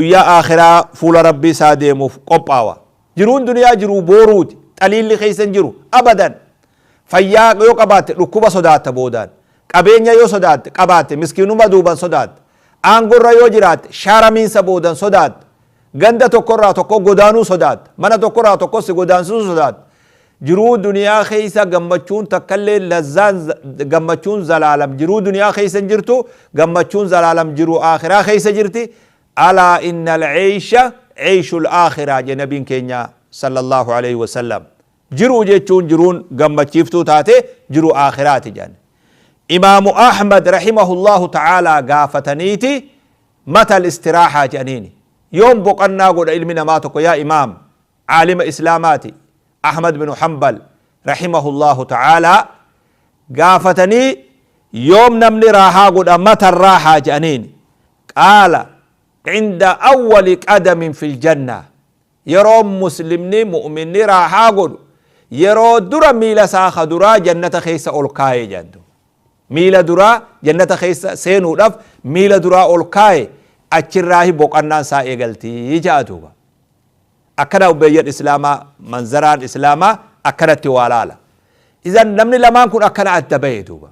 Guyyaa aakhiraa fuula Rabbii isaa deemuuf qophaawa. Jiruun duniyaa jiruu booruuti. Xaliilli keessa hin jiru. Abadan. Fayyaa yoo qabaatte dhukkuba sodaatta boodaan. Qabeenya yoo sodaatte qabaatte miskiinummaa duuban sodaatta. Aangorra yoo jiraatte shaaramiinsa boodan sodaatta. Ganda tokkorraa tokko godaanuu sodaatta. Mana tokkorraa tokko si godaansisuu sodaatta. Jiruu duniyaa keessa gammachuun takkallee lazzaan gammachuun zalaalam jiruu duniyaa keessa hin jirtu, gammachuun zalaalam jiruu aakhiraa keessa jirti. Alaa inna al-eysha eyshul aakhiraa jedhe nabiin keenya sallallahu alaihi wasallam. Jiruu jechuun jiruun gammachiiftuu taate jiruu aakhiraati jedhan. Imaamu Ahmad rahimahullahu ta'aalaa gaafataniiti mata al-istiraahaa jedhaniini. Yoom boqannaa godha ilmi namaa tokko yaa imaam, caalima islaamaati Ahmad bin Hanbal rahimahullahu ta'aalaa gaafatanii, yoom namni raahaa godha, mata raahaa jedhaniini. Qaala cinda awwali qadamin fil janna, yeroo muslimni mu'minni raahaa godhu yeroo dura miila isaa ka duraa jannata keessa ol kaaye jedhan. Miila duraa jannata keessa seenuudhaaf miila duraa ol kaaye, achirraahi boqannaan isaa eegaltii jedha duuba. Akkana obboleeyyan islaamaa, manzaraan islaamaa akkanatti waa laala. Idan namni lamaan kun akkana adda bahe duuba.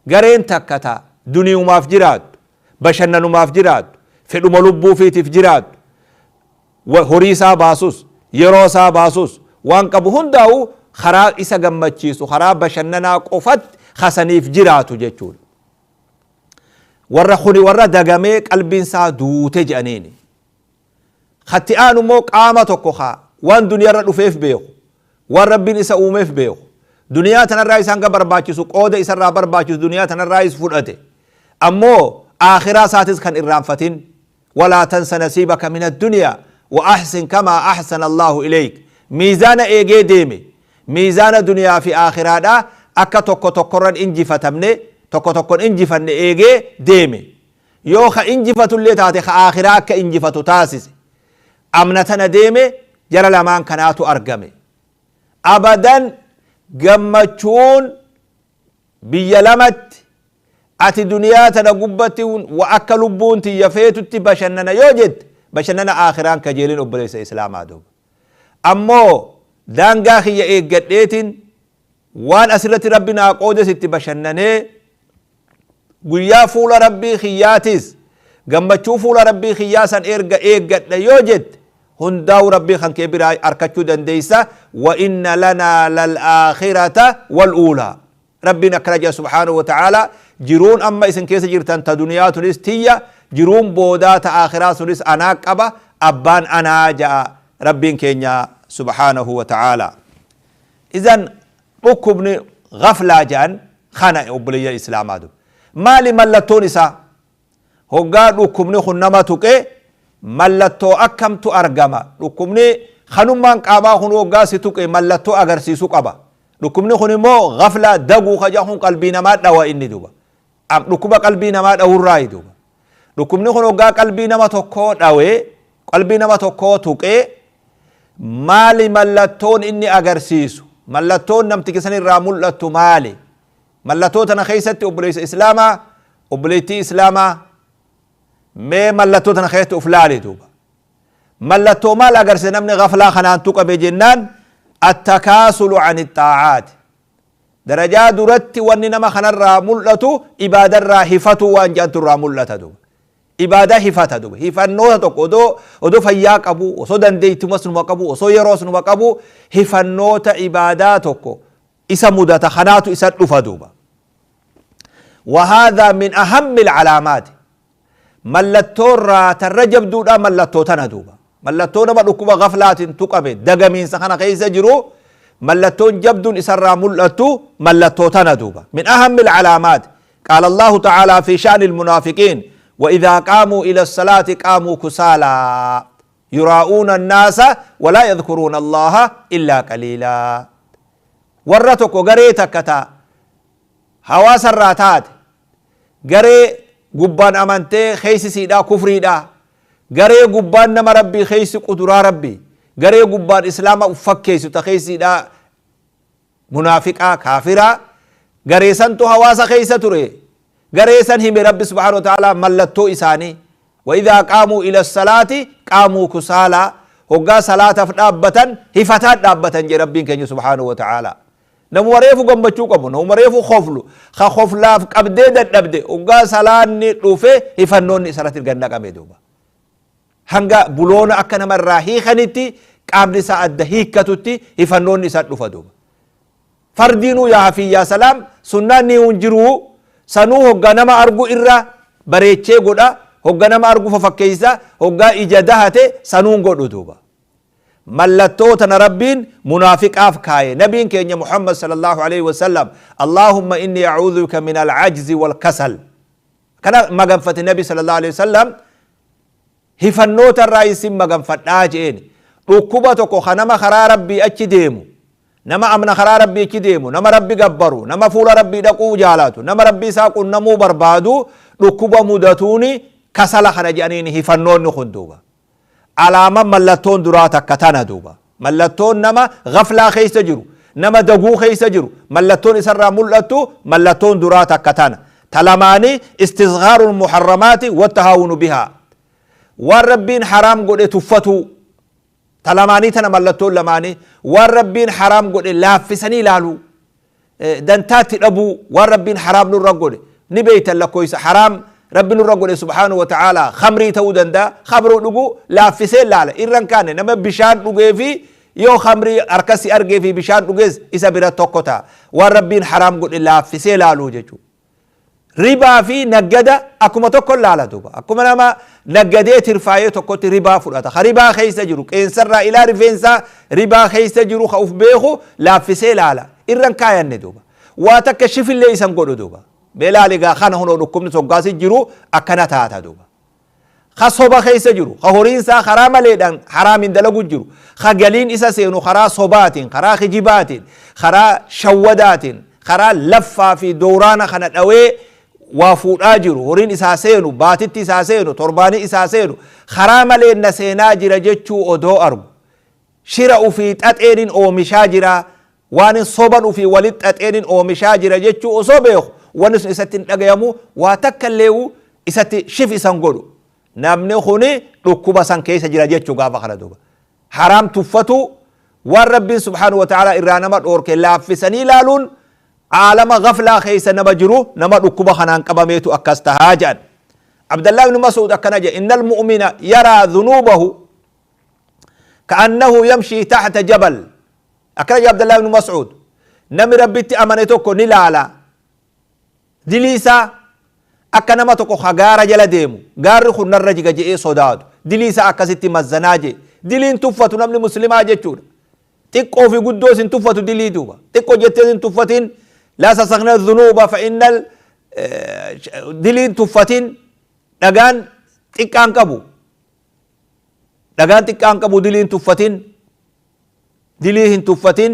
Gareen takka ta duniyumaaf jiraattu, bashannanumaaf jiraattu, fedhuma lubbuufiitiif jiraattu, horii isaa baasus, yeroo isaa baasus, waan qabu hundaa'u karaa isa gammachiisu, karaa bashannanaa qofatti kasaniif jiraatu jechuudha. Warra kuni warra dagamee qalbiin isaa duute jedhaniini. Katti aanu immoo qaama tokko kaa waan duniyaarra dhufeef beeku, waan Rabbiin isa uumeef beeku, duniyaa tanarraa isaan ga barbaachisu, qooda isarraa barbaachisu duniyaa tanarraayis fudhate, ammoo aakhiraa isaatis kan irraanfatin. Walaa tansa nasiibaka min addunyaa wa ahsin kamaa ahsana Allaahu ilayk, miizaana eegee deeme, miizaana duniyaa fi aakhiraadhaa akka tokko tokkorran injifatamne, tokko tokkon injifanne eegee deeme. Yoo ka injifatullee taate ka aakhiraa akka injifatu taasise. Amna tana deeme, jara lamaan kanaatu argame. Abadan gammachuun biyya lamatti ati duniyaa tana gubbatti wa akka lubbuun tiyya feetutti bashannana yoo jette, bashannana aakhiraan kajeelin obboleessa islaamaa duuba. Ammoo daangaa kiyya eeggadheetiin waan asirratti Rabbi naa qoodes itti bashannanee guyyaa fuula Rabbii kiyyaatis gammachuu fuula Rabbii kiyyaa san erga eeggadha yoo jette, hundaa'u Rabbii kan kee biraa arkachuu dandeessa. Wa inna lanaa lal aakhirata wal uulaa, Rabbiin akkana jedha subhaanahu wa ta'aalaa: jiruun amma isin keessa jirtan ta duniyaa tunis tiyya, jiruun boodaa ta aakhiraa sunis anaa qaba, abbaan anaa ja'a Rabbiin keenya subhaanahu wa ta'aalaa. Idan dhukkubni ghaflaa jedhan kana obboleeyyan islaamaa duba. Maali mallattoon isaa? Hoggaa dhukkubni kun nama tuqe mallattoo akkamtu argama? Dhukkubni kanummaan qaamaa kun hoggaa si tuqe mallattoo agarsiisu qaba. Dhukkubni kun immoo ghaflaa daguu ka jedhan kun qalbii namaa dhawa inni duba. Dhukkuba qalbii namaa dhawurraayi duuba. Dhukkubni kun hoggaa qalbii nama tokkoo dhawe, qalbii nama tokkoo tuqee, maali mallattoon inni agarsiisu? Mallattoon namticha san irraa mul'attu maali? Mallattoo tana keessatti obboleessa islaamaa, obboleettii islaamaa, mee mallattoo tana keessatti of laali duuba. Mallattoo maal agarsiisa namni ghaflaa kanaan tuqame jennaan? Attakaasulu ani xaacaati. Darajaa duratti wanni nama kanarraa mul'atu ibaadarraa hifatuu waan jedhantu irraa mul'ata duuba. Ibaadaa hifata duuba. Hifannoota tokko odoo fayyaa qabu, osoo dandeettumas numa qabu, osoo yeroos numa qabu, hifannoota ibaadaa tokko isa mudata, kanaatu isa dhufa duuba. Wahaadhaa min ahammi alcalaamaati. Mallattoo irraa tarra jabduudhaa mallattoo tana duuba. Mallattoo nama dhukkuba ghaflaatiin tuqame dagamiinsa kana keessa jiru mallattoon jabduun isarraa mul'attu mallattoo tana duuba. Min ahammi alcalaamaat. Qaala Allahu ta'aalaa fi sha'ni almunaafiqiin: wa idhaa qaamuu ila salaati qaamuu kusaalaa yuraa'uuna annaasa walaa yadhkuruuna Allaha illaa qaliilaa. Warra tokko, garee takka ta hawaasa irraa taate, garee gubbaan amantee keessi siidhaa kufriidha, garee gubbaan nama Rabbii keessi quduraa Rabbii, garee gubbaan islaama uf fakkeessu ta keessi siidhaa munaafiqaa kaafiraa, garee santu hawaasa keessa ture. Garee san hime Rabbi subhaanahu wa ta'ala mallattoo isaanii. وإذا قاموا إلى الصلاة قاموا كسالى، هقا صلاة دابة هفتات دابة جي ربين كن سبحانه وتعالى. نمو ريفو قمبتشو قبو، نمو ريفو خوفلو، خا خوفلاف قبدي دبدي، هقا صلاة نطوفي هفنون سرة الجنة قمي دوبا. هنگا بلونا أكنا مرة هيخنتي قامني ساعد هيكتوتي هفنون سرة دوبا. فردينو يا في يا سلام سنة نيونجرو سنو هقا نما أرجو إرّا بريتشي قدا هقا نما أرجو ففكيسا هقا إجادهته سنون قدو دوبا. ملتو تنربين منافق أفكاي نبين كأن محمد صلى الله عليه وسلم اللهم إني أعوذ بك من العجز والكسل. كان مغنفة النبي صلى الله عليه وسلم هفنوت الرئيس مغنفة آجين ركوبتك خنما خرا ربي أتشديمو نما أمن خرا ربي أتشديمو نما ربي جبرو نما فول ربي دقو جالاتو نما ربي ساقو نمو بربادو ركوبة مدتوني كسل خرجانين هفنون نخندوبا. علامة ملتون دراتا كتانا دوبا. ملتون نما غفلة خيس جرو نما دقو خيس جرو ملتون إسرى ملتو ملتون دراتا كتانا تلماني استصغار المحرمات والتهاون بها والربين حرام قد تفتو تلماني تنا ملتون لماني والربين حرام قد لافسني لالو دنتات الأبو والربين حرام نور نبيت لكويس حرام رب نور سبحانه وتعالى خمري تودن دا خمرو لغو لافسين لالا إرن كان نما بشان لغو في يو خمري أركسي أرغي في بشان لغو إسا برا توكوتا والربين حرام قد لافسين لالو جيجو ربا في نجدة أكما تقول لالا دوبا أكما نما نجدة ترفعيه تقول ربا فرأتا خربا خيس جرو إنسان إلى رفنسا ربا خيس جرو خوف بيخو لافسين لالا إرن كاين ندوبا واتكشف اللي يسمى دوبا بلا لقى خانه هنا نكمل سوقاسي جرو أكنا تاتا دوبا خصوبة خيس جرو خهورين سا خرام ليدان حرام دلقو جرو خجلين إسا سينو خرا صوبات خرا خجبات خرا شودات خرا لفة في دوران خنت أوي وافور أجرو هورين إسا سينو باتت إسا سينو ترباني إسا سينو خرام ليدنا سينا جرا جتشو أدو أربو شرعوا في تأتين أو مشاجرة وان صوبا في ولد تأتين أو مشاجرة جتشو أصوبيخ ونس إساتين أجيامو واتكلوا إسات شف إسانغورو نامني خوني ركوبة سان كيس جراجة شجع فخردوبا حرام تفتو والرب سبحانه وتعالى إرانا ما أورك لا في سني لالون عالم غفلة خيس نبجرو نما ركوبة خنان كباميتو أكستهاجا. عبد الله بن مسعود أكنجا إن المؤمن يرى ذنوبه كأنه يمشي تحت جبل. أكنجا عبد الله بن مسعود نمي ربي أمانتك نلالا دليسا أكنما تكو خجارة جل ديمو جار خو نرجع جي صداد دليسا أكستي مزناجي دلين تفتو نمني مسلمة جتور تكو في قدوس تفتو دلي دوبا تكو جتين تفتين لا سسخنا الذنوب فإن ال دلين تفتين لجان تكان كبو لجان تكان كبو دلين تفتين دليهن تفتين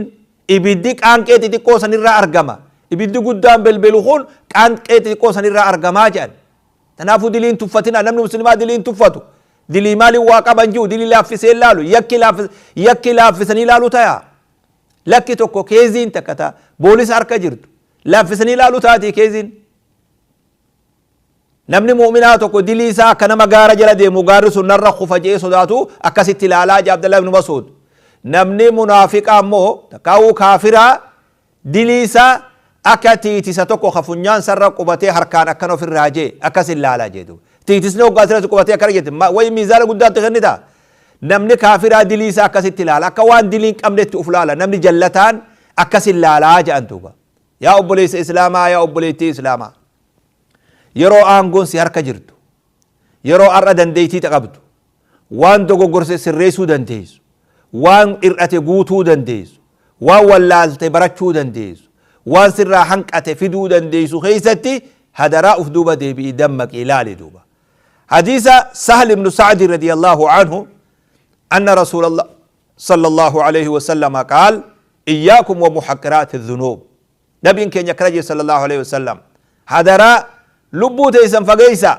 إبديك أنك تكو سنرى أرجما ibiddi guddaan belbelu kun qaanqee xixiqqoo sanirraa argamaa jedhan. Kanaafuu diliin tuffatina namni muslimaa diliin tuffatu. Dilii maaliin waa qaban jiru dilii laaffisee laalu yakki laaffisanii laalu ta'a. Lakki tokko keeziin takka ta'a boolisa harka jirtu laaffisanii laalu taati keeziin. Namni mu'minaa tokko dilii isaa akka nama gaara jala deemu gaarri sun narra kufa jedhee sodaatu akkasitti ilaalaa jaa Abdallah ibn Mas'ud. Namni munaafiqaa immoo takkaawuu kaafiraa dilii isaa akka tiitisa tokko kafunyaan sarara qubatee harkaan akkana ofirraa jee akkas ilaalaa jee duuba. Tiitisni hoggaa asirratti qubatee akkana jette wayi miizaana guddaatti kennita. Namni kaafiraa dilii isaa akkasitti ilaala akka waan dilii hin qabnetti uf laala namni jallataan akkas ilaalaa jedhan duuba. Yaa obboleessa Islaamaa yaa obboleettii Islaamaa yeroo aangoon si harka jirtu yeroo har'a dandeettii qabdu waan dogoggorse sirreessuu dandeessu waan hir'ate guutuu dandeessu waan wallaalte barachuu dandeessu waan sirraa hanqate fiduu dandeessu keessatti hadaraa uf duuba deebi'i dammaqi ilaali duuba. حديث سهل بن سعد رضي الله عنه أن رسول الله صلى الله عليه وسلم قال إياكم ومحقرات الذنوب. نبي كان يكرجي صلى الله عليه وسلم هدرا لبو تيسن فقيسا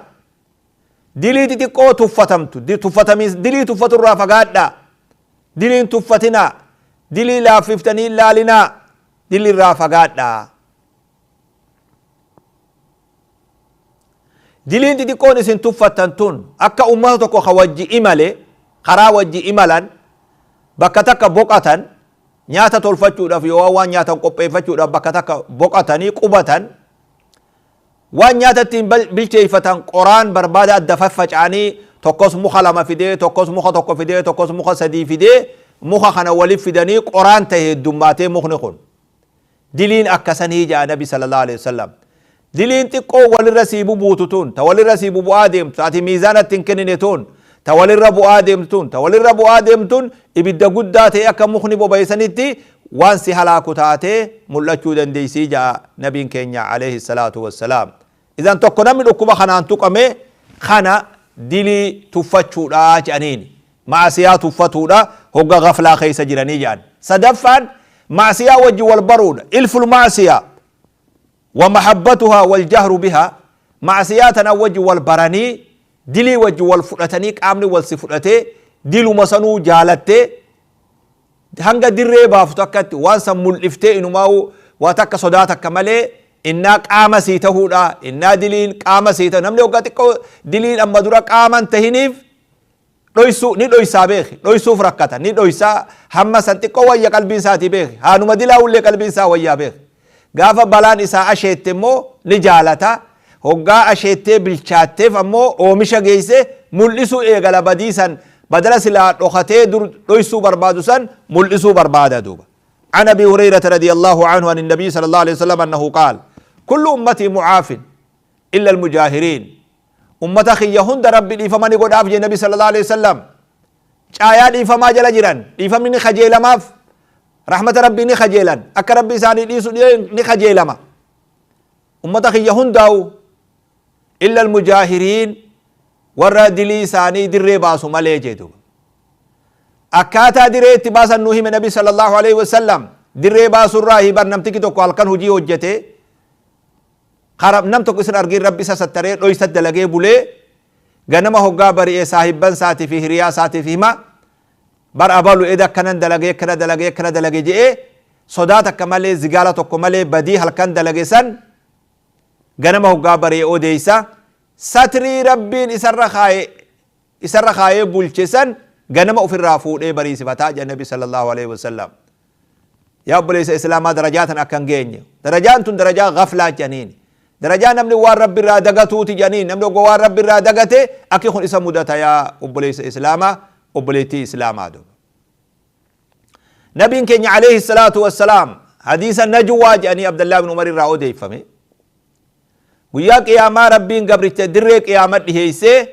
دلي تتقو تفتمت دي تفتميس دلي تفتر رافقات دلي تفتنا دلي لا ففتني لا لنا دلي رافقات. Diliin xixiqqoon isin tuffattan tun akka ummata tokko ka wajji imale, karaa wajji imalan, bakka takka boqatan, nyaata tolfachuudhaaf yoo waan nyaatan qopheeffachuudhaaf bakka takka boqatanii qubatan, waan nyaata ittiin bilcheeffatan qoraan barbaada adda faffaca'anii, tokkos muka lama fidee, tokkos muka tokko fidee, tokkos muka sadii fidee, muka kana walif fidanii qoraan ta'e heddummaatee mukni kun. Diliin akkasanii ja'a Nabi sallallahu alaihi wasallam. Diliin xiqqoo walirra sii bubuutu tun, ta walirra sii bubu'aa deemtu, ati miizaanatti hin kennine tun, ta walirra bu'aa deemtu tun, ta walirra bu'aa deemtun ibidda guddaa ta'e akka mukni boba'e waan si halaaku taatee mul'achuu dandeessii ja'a Nabiin keenya alayhi salaatu wassalaam. Idan tokko namni dhukkuba kanaan tuqame kana dilii tuffachuudha jedhaniini. Ma'asiyaa tuffatuudha hogga gaflaa keessa jiranii jedhan. Sadaffaan ma'asiyaa wajji wal baruudha. Ilful ma'asiyaa wa mahabbatuhaa wal jahru bihaa. Ma'asiyaa tana wajji wal baranii, dilii wajji wal fudhatanii, qaamni wal si fudhatee diluma sanuu jaalattee hanga dirree baaftu akkatti waan san mul'iftee inumaa'u waa takka sodaa takka malee innaa qaama sii tahuudha. Innaa diliin qaama sii tahu, namni hoggaa xiqqoo diliin amma dura qaaman tahiniif dhoysuu ni dhoysaa beeki, dhoysuuf rakkata, ni dhoysaa. Hamma san xiqqoo wayya qalbiin isaatii beeki, haanuma dilaa'ullee qalbiin isaa wayyaa beeki. Gaafa balaan isaa asheette immoo ni jaalata. Hoggaa asheettee bilchaatteef ammoo oomisha geesse mul'isuu eegala. Badii san badala silaa dhokatee dur dhoysuu barbaadu san mul'isuu barbaada duuba. عن أبي هريرة رضي الله عنه عن النبي صلى الله عليه وسلم أنه قال: كل أمتي معاف إلا المجاهرين. أمة خي هند ربي dhiifama ni godhaaf je Nabi صلى الله عليه وسلم. Caayaa dhiifamaa jala jiran, dhiifamni ni kajeelamaaf, rahmata Rabbii ni kajeelan, akka Rabbi isaanii dhiisu ni kajeelama ummata kiyya hundaa'u. إلا المجاهرين, warra dilii isaanii dirree baasu malee jee duuba. Akkaataa dirree itti baasan nuu hime Nabi صلى الله عليه وسلم. Dirree baasurraa hibar namtichi tokko halkan hujii hojjete, nam tokko isin argin, Rabbi isa sattaree dhoysa dalagee bulee, ganama hoggaa bari'ee saahibban isaatii fi hiriyaa isaatiif hima: "Bar abalu eda akkanan dalagee, akkana dalagee, akkana dalage," je'ee sodaa takka malee, zigaala tokko malee badii halkan dalage san ganama hoggaa bari'ee odeeysa. Satrii Rabbiin isarra kaayee bulche san ganama ofirraa fuudhee bariisifataa jedha Nabi صلى الله عليه وسلم. Yaa obboleessa Islaamaa, darajaa tan akkan geenye. Darajaan tun darajaa gaflaa jedhaniin, darajaa namni waan Rabbi irraa dagatuuti jedhaniin. Namni oggo waan Rabbi irraa dagate akki kun isa mudata. Yaa obboleessa Islaamaa, obboleettii Islaamaa, duuba Nabiin keenya عليه الصلاة والسلام hadiisa najwaa jedhanii Abdallah bin Umar irraa odeeffame, guyyaa Qiyaamaa Rabbiin gabricha dirree Qiyaama dhiheeysee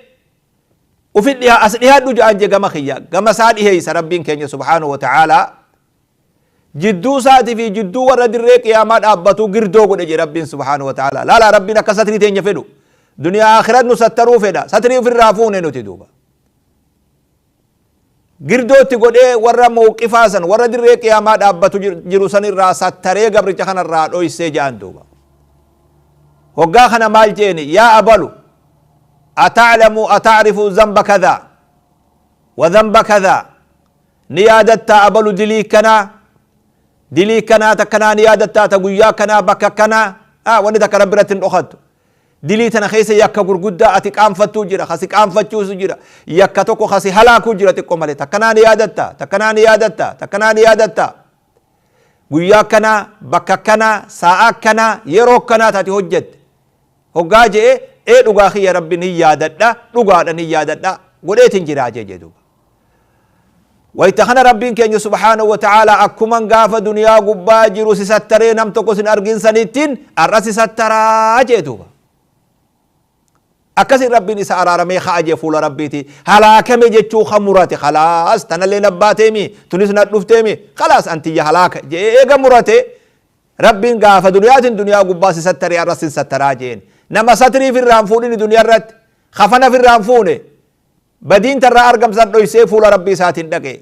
ufi dhiha as dhihaadhu jedhan je. Gama kiyya, gama isaa dhiheeysa Rabbiin keenya سبحانه وتعالى. Jidduu isaatii fi jidduu warra dirree Qiyaamaa dhaabbatu girdoo godhe je Rabbiin سبحانه وتعالى. Laala, Rabbiin akka satrii teenya fedhu, duniyaa akhirat nu sattaruu fedha. Satrii ofirraa fuune nuti duuba. Girdootti godhee warra mawqifaa san, warra dirree Qiyaamaa dhaabbatu jiru san irraa sattaree gabricha kanarraa dhoysee jedhan duuba. Hoggaa kana maal jeeni? "Yaa abalu, أتعلم أتعرف ذنب كذا وذنب كذا? Ni yaadattaa abalu dilii kanaa, dilii kanaa takkanaa ni yaadattaa, ta guyyaa kanaa, bakka kanaa?" Wanni takka Rabbi irratti hin dhokattu. Dilii tana keessa yakka gurguddaa ati qaanfattuu jira, kasi qaanfachuusu jira, yakka tokko kasi halaakuu jira xiqqo malee. Takkanaa ni yaadatta? Takkanaa ni yaadatta? Takkanaa ni yaadatta? Guyyaa kanaa, bakka kanaa, sa'a kanaa, yeroo kanaa taati hojjette? Hoggaa je'e, "Ee, dhugaa kiyya Rabbi ni yaadadha, dhugaadha, ni yaadadha, godheetin jiraa," jee duuba. Wayta kana Rabbiin keenya سبحانه وتعالى, "Akkuman gaafa duniyaa gubbaa jiru si sattaree nam tokko sin argin sanittiin har'a si sattaraa," jee duuba. Akkasin Rabbiin isa araaramee ka'a jee. Fuula Rabbiiti halaakame jechuu ka murate, "Khalaas, tanallee nabbaateemi, tunis na dhufteemi, khalaas, antiyya halaaka," jee eega murate, Rabbiin gaafa duniyaatiin duniyaa gubbaa si sattaree har'a sin sattaraa jeen. Nama satrii firraan fuudhini duniyaa irratti kafana firraan fuune, badiin tarraa argamsan dhoysee fuula Rabbii isaatiin dhaqe.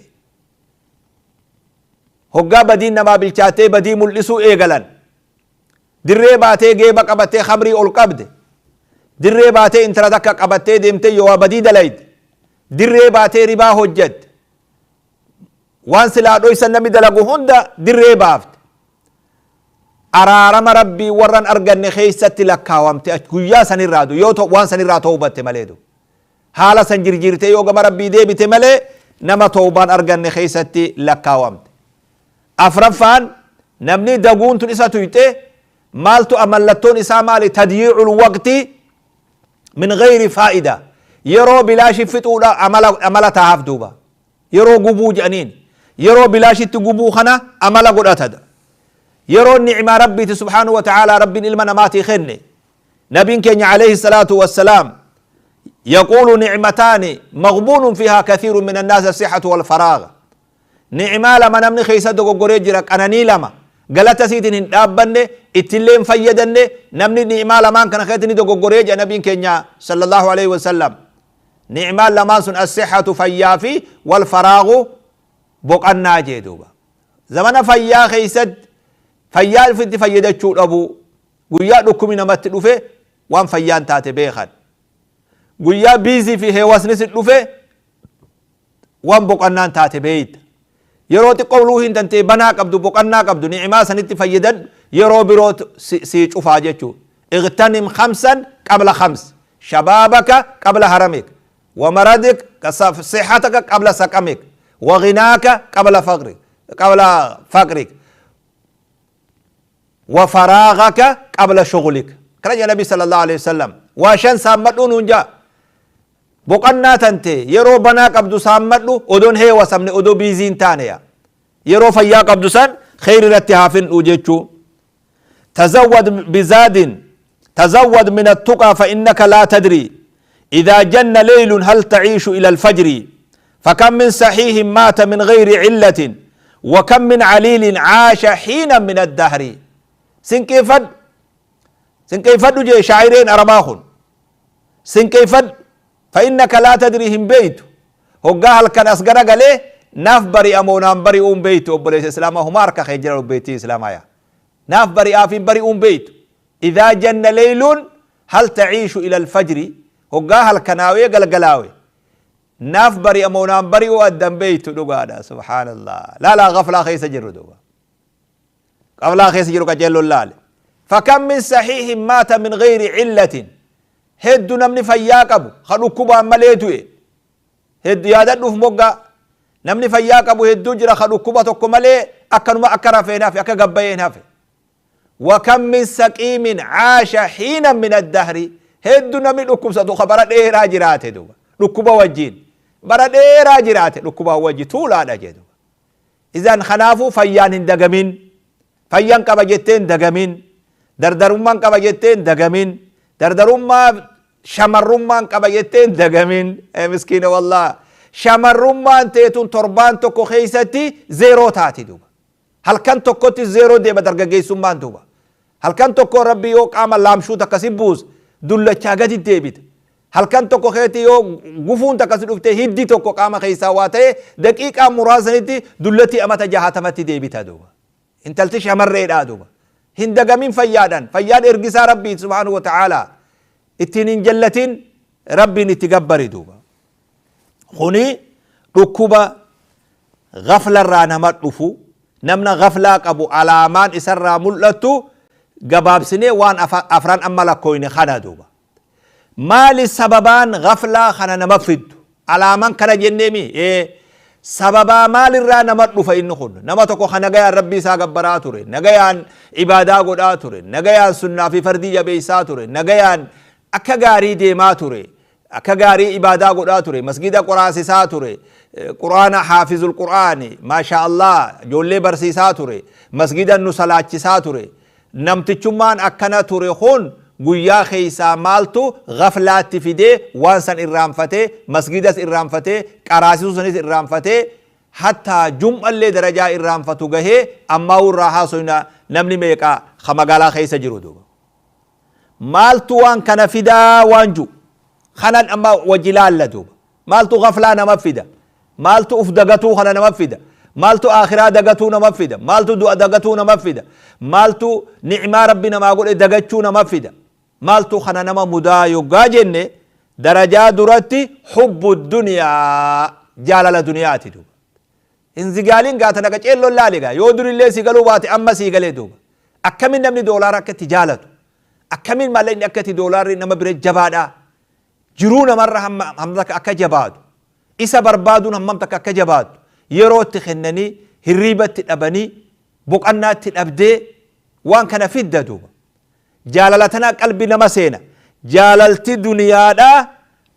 Hoggaa badiin namaa bilchaattee badii mul'isuu eegalan, dirree baatee geeba qabattee khamrii ol qabde, dirree baatee intala takka qabattee deemtee yoo badii dalayde, dirree baatee ribaa hojjette, waan silaa dhoysan namni dalagu hunda dirree baafte. Araarama Rabbii warran arganne keeysatti lakkaawamte guyyaa sanirraa du yoo waan sanirraa tawbatte malee du haala san jirjiirtee yoo gama Rabbii deebite malee nama tawbaan arganne keeysatti lakkaawamte. Afraffaan, namni daguun tun isa tuyxe maaltu mallattoon isaa maali? Tadyiicul waqti min gayri faa'ida, yeroo bilaashi fixuudha amala tahaaf duuba. Yeroo gubuu jedhaniin, yeroo bilaashitti gubuu kana amala godhatada. Yeroo ni'maa Rabbiiti subhaanahu wa ta'aalaa Rabbiin ilma namaatii kenne. Nabiin keenya alayhi salaatu wassalaam yaquulu: nicmataani maqbuunun fiihaa kathiirun min annaas, assihatu walfaraaga. Ni'maa lama namni keessa dogoggoree jira, qananii lama galata isiitiin hin dhaabbanne, ittillee hin fayyadanne. Namni ni'maa lamaan kana keessatti ni dogoggoree jira nabiin keenya sallallahu alaihi wasallam. Ni'maan lamaan sun assihatu, fayyaa, fi walfaraagu, boqannaa jee duuba. Zamana fayyaa keessatti fayyaa ofitti fayyadachuu dhabuu, guyyaa dhukkubni namatti dhufe waan fayyaan taate beekan, guyyaa biizii fi heewasni si dhufe waan boqannaan taate beeyta. Yeroo xiqqoo ruuhiin tantee banaa qabdu, boqannaa qabdu, ni'imaa sanitti fayyadadhu. Yeroo biroo sii cufaa jechuu. اغتنم خمسا قبل خمس: شبابك قبل هرمك، ومرضك، صحتك قبل سقمك، وغناك قبل فقرك، وفراغك قبل شغلك. Kana jedha Nabi صلى الله عليه وسلم. Waa shan saammadhu nuun jaa. Boqannaa tante yeroo banaa qabdu saammadhu, odoon heewasamne, odoo biiziin taane ya yeroo fayyaa qabdu san kheyri irratti haafindhu jechuu. تزود بزاد، تزود من التقى، فإنك لا تدري إذا جن ليل هل تعيش إلى الفجر. فكم من صحيح مات من غير علة، وكم من عليل عاش حينا من الدهر. Sinqeeffadhu, sinqeeffadhu jee shaa'ireen Arabaa kun. Sinqeeffadhu, فإنك لا تدري, hin beeytu hoggaa halkan as gara galee naaf bari'amoo naan bari'uun beeytu. Obboleessa Islaamaa, huma harka kee jira. Obboleettii Islaamaa, yaa naaf bari'aa fi bari'uun beeytu. إذا جن ليل هل تعيش إلى الفجر. Hoggaa halkanaawee galgalaawe naaf bari'amoo naan bari'uu addan beeytu. Dhugaadha, سبحان الله. Laalaa, gaflaa keessa jirru duuba, gaflaa keessa jiru qajeelloon laale. فكم من صحيح مات من غير علة. Heddu namni fayyaa qabu ka dhukkubaan malee du'e heddu yaadadhuuf moggaa. Namni fayyaa qabu hedduu jira ka dhukkuba tokko malee akkanuma akka rafeen hafe, akka gabbayeen hafe. وكم من سقيم عاش حينا من الدهر. Heddu namni dhukkubsatu ka bara dheeraa jiraate duuba, dhukkuba wajjiin bara dheeraa jiraate, dhukkuba wajji tuulaadha jee duuba. إذن kanaafuu fayyaan hin dagamin. Fayyaan qaba jettee hin dagamin, dardarummaan qaba jettee hin dagamin, dardarummaa shamarrummaan qaba jettee hin dagamin. Miskiina wallah, shamarrummaan teetun torbaan tokko keeysatti zeeroo taati duuba. Halkan tokkotti zeeroo deema dargaggeessummaan duuba. Halkan tokko Rabbi yoo qaama laamshuu takka si buus, dullachaa gadi deebita. Halkan tokko keetti yoo gufuun takka si dhufte, hiddi tokko qaama keessaa waa ta'e, daqiiqaa muraasanitti dullatti amata 60tti deebita duuba. Intalti shamarreedhaa duuba hin dagamin fayyaadhaan. Fayyaan ergisaa Rabbii سبحانه وتعالى, ittiin hin jallatin, Rabbiin itti gabbari duuba. Kuni dhukkuba gaflarraa nama dhufu. Namna gaflaa qabu alaamaan isarraa mul'attu gabaabsinee waan afran amma lakkooyne kana duuba. Maali sababaan gaflaa kana nama fiddu? Alaamaan kana jenneemi. Sababaa maalirraa nama dhufa inni kun? Nama tokko ka nagayaan Rabbii isaa gabbaraa ture, nagayaan ibaadaa godhaa ture, nagayaan sunnaa fi fardii jabeessaa ture, nagayaan akka gaarii deemaa ture, akka gaarii ibaadaa godhaa ture, masgida qoraasisaa ture, Qur'aana haafizul Qur'aani, maasha Allah, ijoollee barsiisaa ture, masgida nu salaachisaa ture. Namtichummaan akkana ture kun guyyaa keeysaa maaltu gaflaatti fidee waan san irraanfatee, masgidas irraanfatee, qaraasisuu sanis irraanfatee, hattaa jum'allee darajaa irraanfatu gahee? Ammaa irraa haasoyna, namni meeqa ka magaalaa keessa jiru duuba? Maaltu waan kana fidaa waan ju kanan amma wajji laalla duuba. Maaltu gaflaa nama fida? Maaltu uf dagatuu kana nama fida? Maaltu akhiraa dagatuu nama fida? Maaltu du'a dagatuu nama fida? Maaltu nicmaa Rabbi namaa godhe dagachuu nama fida? Maaltu kana nama mudaa yoggaa jenne, darajaa duratti حب الدنيا, jaalala duniyaati duuba. Hin zigaaliin gaata naqa ceelloon laali gaa. Yoo durillee si galuu baate, amma sii galee duuba. Akkamiin namni doolaara akka itti jaalatu, akkamiin maallaqni akka itti doolaarri nama bira jabaadha, jiruu namarra hamma takka akka jabaatu, isa barbaaduun hammam takka akka jabaatu, yeroo itti kennanii, hirriiba itti dhabanii, boqannaa itti dhabdee waan kana fidda duuba. Jaalala tanaa qalbii nama seena. Jaalalti duniyaadhaa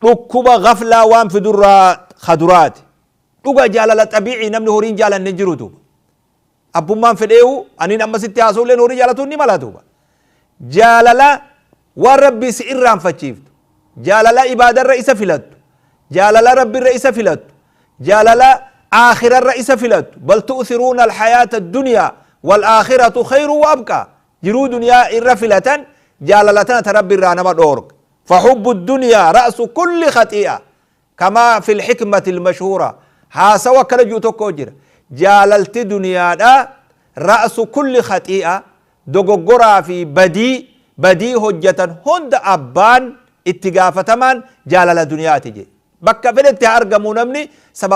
dhukkuba gaflaa waan fidurraa kaduraati. Dhuga jaalala xabiicii namni horiin jaalanne hin jiru duuba. Abbummaan fedheehu aniin amma sitti haasa'ulleen horii jaalatuun ni mala duuba. Jaalala waan Rabbii si irraanfachiiftu, jaalala ibaadarra isa filattu, jaalala Rabbirra isa filattu, jaalala aakhirarra isa filattu. Bal tu'thiruuna alhayaata addunyaa wal aakhiratu khayru wa abqaa. Jiruu duniyaa irra filatan jaalala tana ta Rabbi irraa nama dhoorga. Fahubbu dunyaa ra'su kulli khaxii'a. Kamaa fil hikmati almashhuura. Haasawa akkana jiru tokko jira. Jaalalti duniyaadha ra'su kulli khaxii'a, dogoggoraa fi badii hojjatan hunda abbaan itti gaafatamaan jaalala duniyaati jedhe. Bakka fedhetti haa argamuu namni sababa.